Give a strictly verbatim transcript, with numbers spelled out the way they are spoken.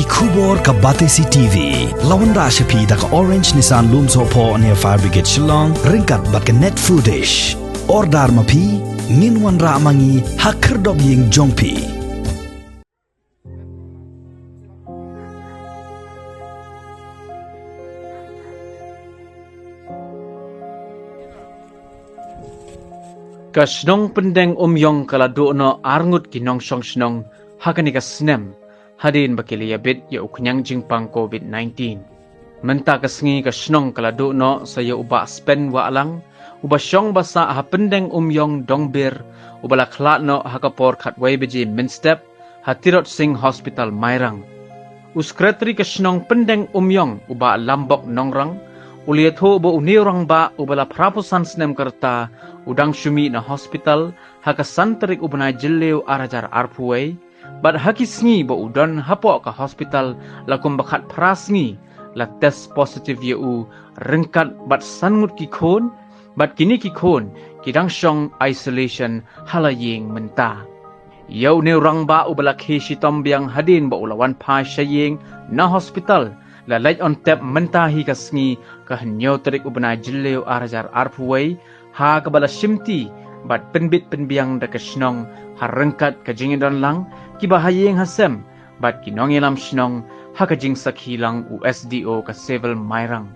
Khubor ka Batesi T V la wanrah sha phi da ka Orange Nissan Lumsohphoh near Fire Brigade Shillong ryngkat bad ka Net Foodish. Order ma phi, ngin wanrah ma ngi ha khyrdop ïing jong phi. Ka shnong Pyndengumiong ka la duh noh arngut ki nongshong shnong ha kane ka snem, hadien ba ki la ïabit ïa u khñiang jingpang covid nineteen. Mynta ka sngi ka shnong ka la duh noh sa ïa u Bah Spen Wahlang, uba shong ba sah ha Pyndengumiong Dongbir, uba la khlad noh ha ka por khatwei baje mynstep ha Tirot Sing Hospital Mairang. U Secretary ka shnong Pyndengumiong, u Bah Lambok Nongrang, u la ïathuh ba une u rangbah uba la phra phew san snem ka rta u dang shu mih na hospital ha ka san tarik u bnai Jylliew ar hajar arphew wei, bad ha ki sngi ba u don hapoh ka hospital la kumba khatphra sngi la test positive ïa u ryngkat bad san ngut ki khun, bad kine ki khun ki dang shong isolation ha la ïing mynta. Ïa une u rangbah uba la khie shitom biang hadien ba u la wan phai sha ïing na hospital la leit on tep mynta hi ka sngi ka hynñiew tarik u bnai Jylliew ar hajar arphew wei, ha kaba la shimti bad pynbit pynbiang da ka shnong ha ryngkat ka jingïadon lang kiba ha ïing ha sem bad ki nongïalam shnong, ha ka jingsakhi lang u S D O ka Civil Mairang.